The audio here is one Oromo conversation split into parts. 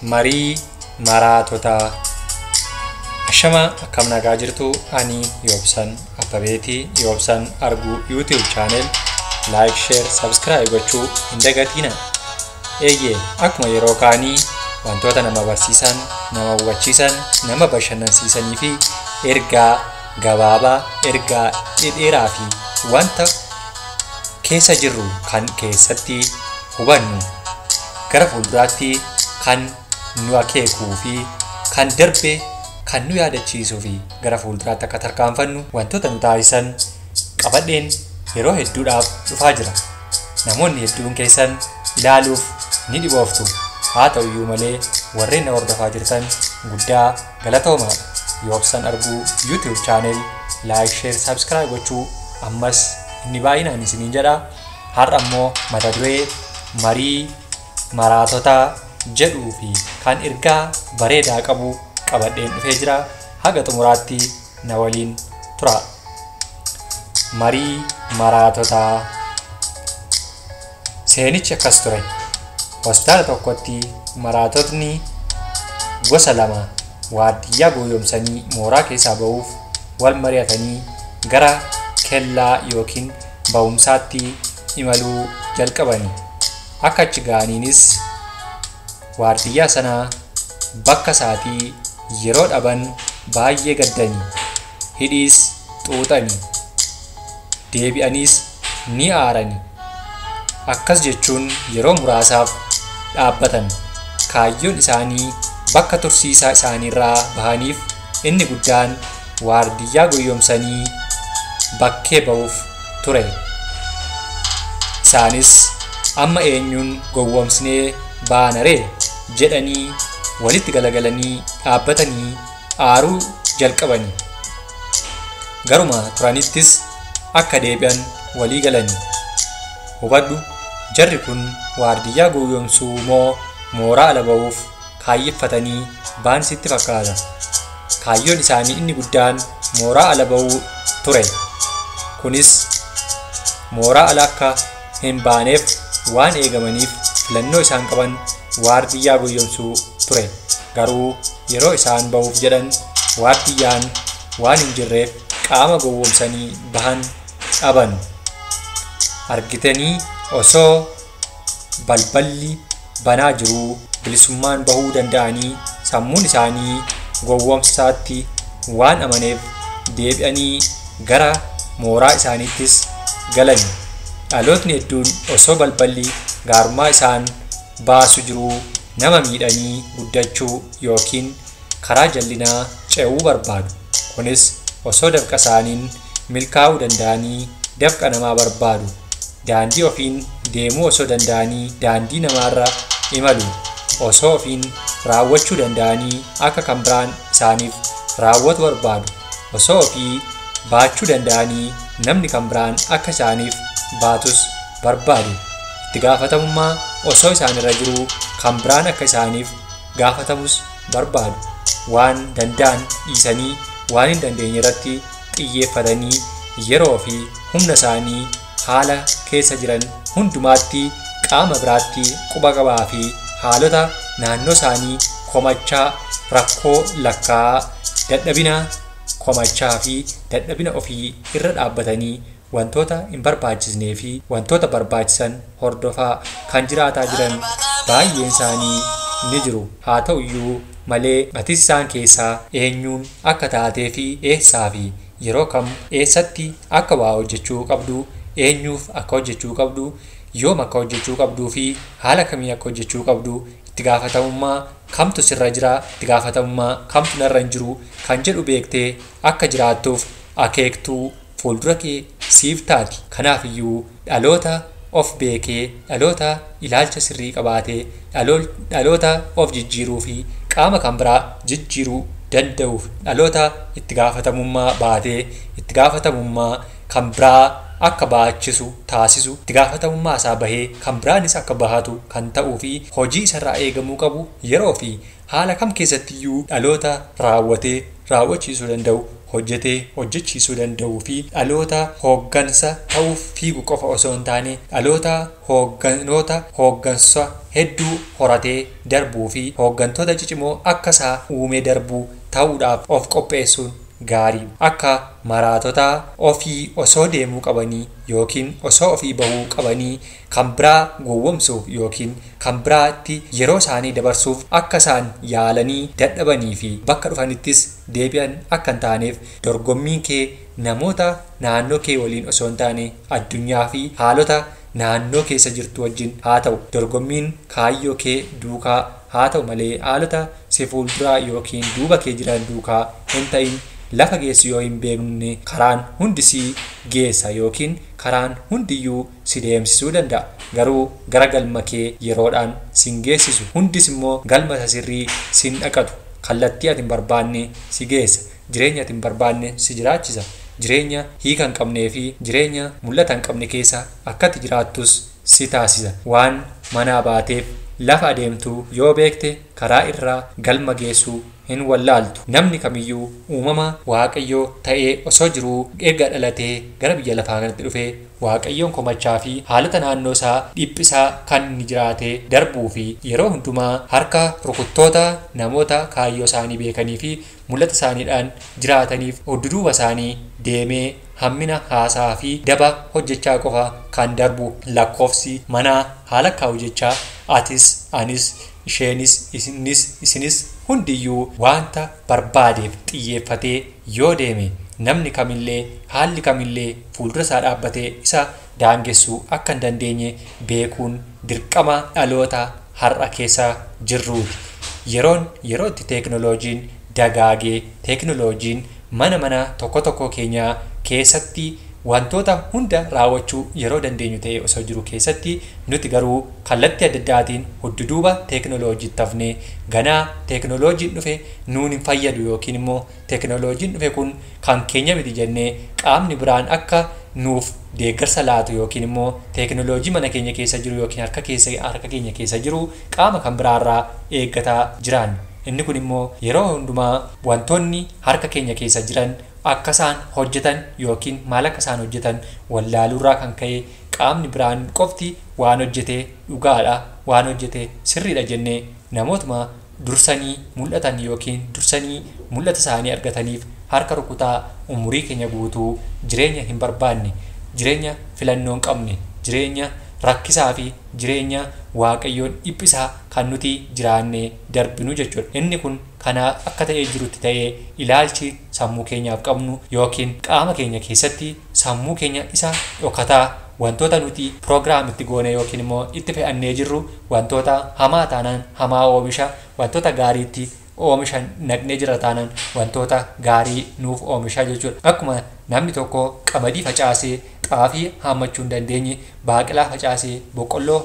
Marii maraatotaa. Ashama akkam nagaa jirtu, ani Yoobsan Abbabeetii. Yoobsan Arguu YouTube channel like, share, subscribe gochuu hin dagatinaa. Eeyyee, akkuma yeroo kaanii wantoota nama barsiisan, nama hubachiisan, nama bashannansiisanii fi ergaa gabaabaa, ergaa dhedheeraa fi wanta keessa jirru kan keessatti hubannu gara fuulduraatti kan nu akeekuu fi kan darbe kan nu yaadachiisuu fi gara fuulduraatti akka tarkaanfannu wantoota nu taasisan qabadheen yeroo hedduudhaaf dhufaa jira. Namoonni hedduun keessan ilaaluuf ni dhibooftu. Haa ta'uyyuu malee warreen na hordofaa jirtan guddaa galatoomaa. Yoobsan Arguu YouTube channel like, share, subscribe gochuu ammas inni baay'inaan isiniin jedha. Har'a immoo mata duree marii maraatotaa jedhuu fi kan ergaa bareedaa qabu qabadheen dhufee jira. Haga xumuraatti na waliin tura. Marii maraatotaa. Seenichi akkas ture. Hospitaala tokkotti maraatotni gosa lama waardiyyaa gowwoomsanii mooraa keessaa ba'uuf wal mari'atanii gara kellaa yookiin ba'umsaatti imaluu jalqabani. Akka achi ga'aniinis waardiyyaa sana bakka isaatii yeroo dhaban baay'ee gaddani. Hidhiis xuuxani. Deebi'aniis ni aarani. Akkas jechuun yeroo muraasaaf dhaabbatan. Kaayyoon isaanii bakka tursiisaa isaaniirraa bahaniif inni guddaan waardiyyaa gowwoomsanii bakkee ba'uuf ture. Isaanis amma eenyuun gowwoomsinee baana ree jedhanii walitti galagalanii dhaabbatanii aaruu jalqabani. Garuma turanittis akka deebi'an walii galani. Hubadhu, jarri kun waardiyyaa gowwoomsuu moo mooraa ala ba'uuf kaayyeffatanii ba'an sitti fakkaata? Kaayyoon isaanii inni guddaan mooraa ala ba'uu ture. Kunis mooraa ala akka hin baaneef waan eegamaniif filannoo isaan qaban waardiyyaa gowwoomsuu ture. Garuu yeroo isaan ba'uuf jedhan waardiyyaan waan hin jirreef qaama gowwoomsanii bahan dhaban. Argitanii osoo balballi banaa jiruu bilisummaan bahuu danda'anii sammuun isaanii gowwoomsaatti waan amaneef deebi'anii gara mooraa isaaniittis galan. Dhalootni hedduun osoo balballi gaarummaa isaan baasu jiruu nama miidhanii guddachuu yookiin karaa jallinaa ce'uu barbaadu. Kunis osoo dafqa isaaniin milkaa'uu danda'anii dafqa namaa barbaadu. Daandii ofiin deemuu osoo danda'anii daandii namaarra imalu. Osoo ofiin raawwachuu danda'anii akka kan biraan isaaniif raawwatu barbaadu. Osoo ofii baachuu danda'anii namni kan biraan akka isaaniif baatus barbaadu. Itti gaafatamummaa osoo isaanirra jiruu kan biraan akka isaaniif gaafatamus barbaadu. Waan danda'an dhiisanii waan hin dandeenye irratti xiyyeeffatanii yeroo fi humna isaanii haala keessa jiran hundumaatti qaama biraatti quba qabaa fi haalota naannoo isaanii komachaa, rakkoo lakkaa'aa, dadhabina komachaa fi dadhabina ofii irra dhaabbatanii wantoota hin barbaachisnee fi wantoota barbaachisan hordofaa kan jiraataa jiran baay'een isaanii ni jiru. Haa ta'uyyuu malee atis isaan keessaa eenyuun akka taatee fi eessaa fi yeroo kam eessatti akka waa hojjechuu qabdu, eenyuuf akka hojjechuu qabdu, yoom akka hojjechuu qabduu fi haala kamiin akka hojjechuu qabdu, itti gaafatamummaa kamtu sirra jira, itti gaafatamummaa kamtu narra hin jiru kan jedhu beektee akka jiraattuuf akeektuu fuuldura kee siif taati. Kanaafiyyuu dhaloota of beekee, dhaloota ilaalcha sirrii qabaatee, dhaloota of jijjiiruu fi qaama kan biraa jijjiiruu danda'uuf dhaloota itti gaafatamummaa baatee itti gaafatamummaa kan biraa akka baachisu taasisu, itti gaafatamummaa isaa bahee kan biraanis akka bahatu kan ta'uu fi hojii isarraa eegamuu qabu yeroo fi haala kam keessattiyyuu dhaloota raawwatee raawwachiisuu danda'u hojjetee hojjechiisuu danda'uu fi dhaloota hooggansa ta'uuf fiigu qofa osoo hin taane dhaloota hoogganoota hooggansa hedduu horatee darbuu fi hooggantoota cicimoo akka isaa uumee darbuu ta'uudhaaf of qopheessuun gaarii. Akka maraatotaa ofii osoo deemuu qabanii yookiin osoo ofii bahuu qabanii kan biraa gowwomsuuf yookiin kan biraatti yeroo isaanii dabarsuuf akka isaan yaalanii dadhabanii fi bakka dhufanittis deebi'an akka hin taaneef dorgommiin kee namoota naannoo kee waliin osoo hin taane addunyaa fi haalota naannoo keessa jirtu wajjin haa ta'u. Dorgommiin kaayyoo kee duukaa haa ta'u malee haalota si fuulduraa yookiin duuba kee jiran duukaa hin ta'in. Lafa geessu yoo hin beekne karaan hundi si geessa yookiin karaan hundiyyuu si deemsisuu danda'a. Garuu gara galma kee yeroodhaan sin geessisu. Hundis immoo galma isa sirrii sin dhaqatu. Kallattii ati hin barbaanne si geessa. Jireenya ati hin barbaanne si jiraachisa. Jireenya hiika hin qabnee fi jireenya mul'ata hin qabne keessa akka ati jiraattus si taasisa. Waan manaa baateef lafa adeemtu yoo beekte karaa irraa galma geessuu hin wallaaltu. Namni kamiyyuu uumama Waaqayyoo ta'ee osoo jiruu erga dhalatee gara biyya lafaa kanatti dhufee Waaqayyoon komachaa fi haalota naannoo isaa dhiphisaa kan inni jiraatee darbuu fi yeroo hundumaa harka rukuttoota namoota kaayyoo isaanii beekanii fi mul'ata isaaniidhaan jiraataniif dudduuba isaanii deemee hammina haasaa fi daba hojjechaa qofa kan darbu lakkoofsi manaa haala kaa'u jechaa atis anis isheenis isinis isinis hundiyyuu wanta barbaadeef xiyyeeffatee yoo deeme namni kamillee haalli kamillee fuuldura isaa dhaabbatee isa daangessuu akka hin dandeenye beekuun dirqama dhaloota har'a keessa jirruuti. Yeroon yeroo itti teeknooloojiin dagaagee teeknooloojiin mana mana tokko tokko keenyaa keessatti wantoota hunda raawwachuu yeroo dandeenyu ta'e osoo jiru keessatti nuti garuu kallattii adda addaatiin hudduduuba teeknooloojiitti hafnee ganaa teeknooloojiin dhufe nuun hin fayyadu yookiin immoo teeknooloojiin dhufe kun kan keenya miti jennee qaamni biraan akka nuuf deeggarsa laatu yookiin immoo teeknooloojii mana keenya keessa jiru yookiin harka keenya keessa jiru qaama kan biraarraa eeggataa jiraan. Inni kun immoo yeroo hundumaa wantoonni harka keenya keessa jiran akka isaan hojjetan yookiin maal akka isaan hojjetan wallaaluurraa kan ka'e qaamni biraan qofti waan hojjete dhugaadha, waan hojjete sirriidha jennee namootuma dursanii mul'atan yookiin dursanii mul'ata isaanii argataniif harka rukutaa umurii keenya guutuu jireenya hin barbaanne, jireenya filannoo hin qabne, jireenya rakkisaa fi jireenya Waaqayyoon dhiphisaa kan nuti jiraannee darbinu jechuudha. Inni kun kana akka ta'ee jirutti ta'ee ilaalchi sammuu keenyaaf qabnu yookiin qaama keenya keessatti sammuu keenya isa dhokataa wantoota nuti piroogiraam itti goone yookiin immoo itti fe'annee jirru wantoota hamaa taanaan hamaa oomisha, wantoota gaariitti oomisha naqnee jira taanaan wantoota gaarii nuuf oomisha jechuudha. Akkuma namni tokko qamadii facaasee xaafii haammachuu hin dandeenye, baaqelaa facaasee boqqolloo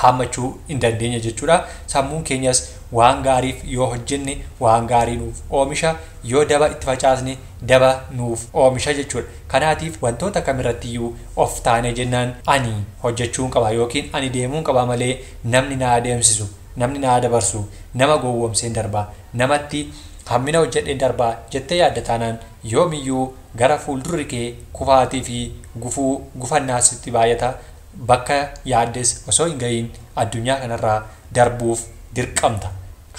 haammachuu hin dandeenye jechuudha. Sammuun keenyas waan gaariif yoo hojjenne waan gaarii nuuf oomisha, yoo daba itti facaasne daba nuuf oomisha jechuudha. Kanaatiif wantoota kamirrattiyyuu of taane jennaan ani hojjechuun qaba yookiin ani deemuun qaba malee namni na adeemsisu, namni na dabarsu, nama gowwoomseen darbaa, namatti hammina hojjedheen darbaa jettee yaadda taanaan yoomiyyuu gara fuuldurri kee kufaatii fi gufuu gufannaa sitti baay'ata. Bakka yaaddes osoo hin ga'iin addunyaa kanarraa darbuuf dirqamta.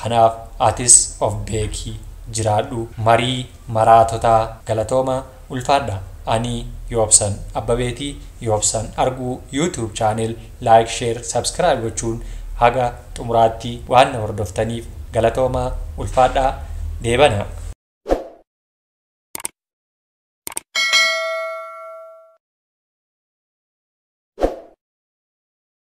Kanaaf atis of beekii jiraadhu. Marii maraatotaa galatooma ulfaadha. Ani Yoobsan Abbabeetii. Yoobsan Arguu YouTube channel like, share, subscribe gochuun haga xumuraatti waan na hordoftaniif galatooma ulfaadhaa. Deebana.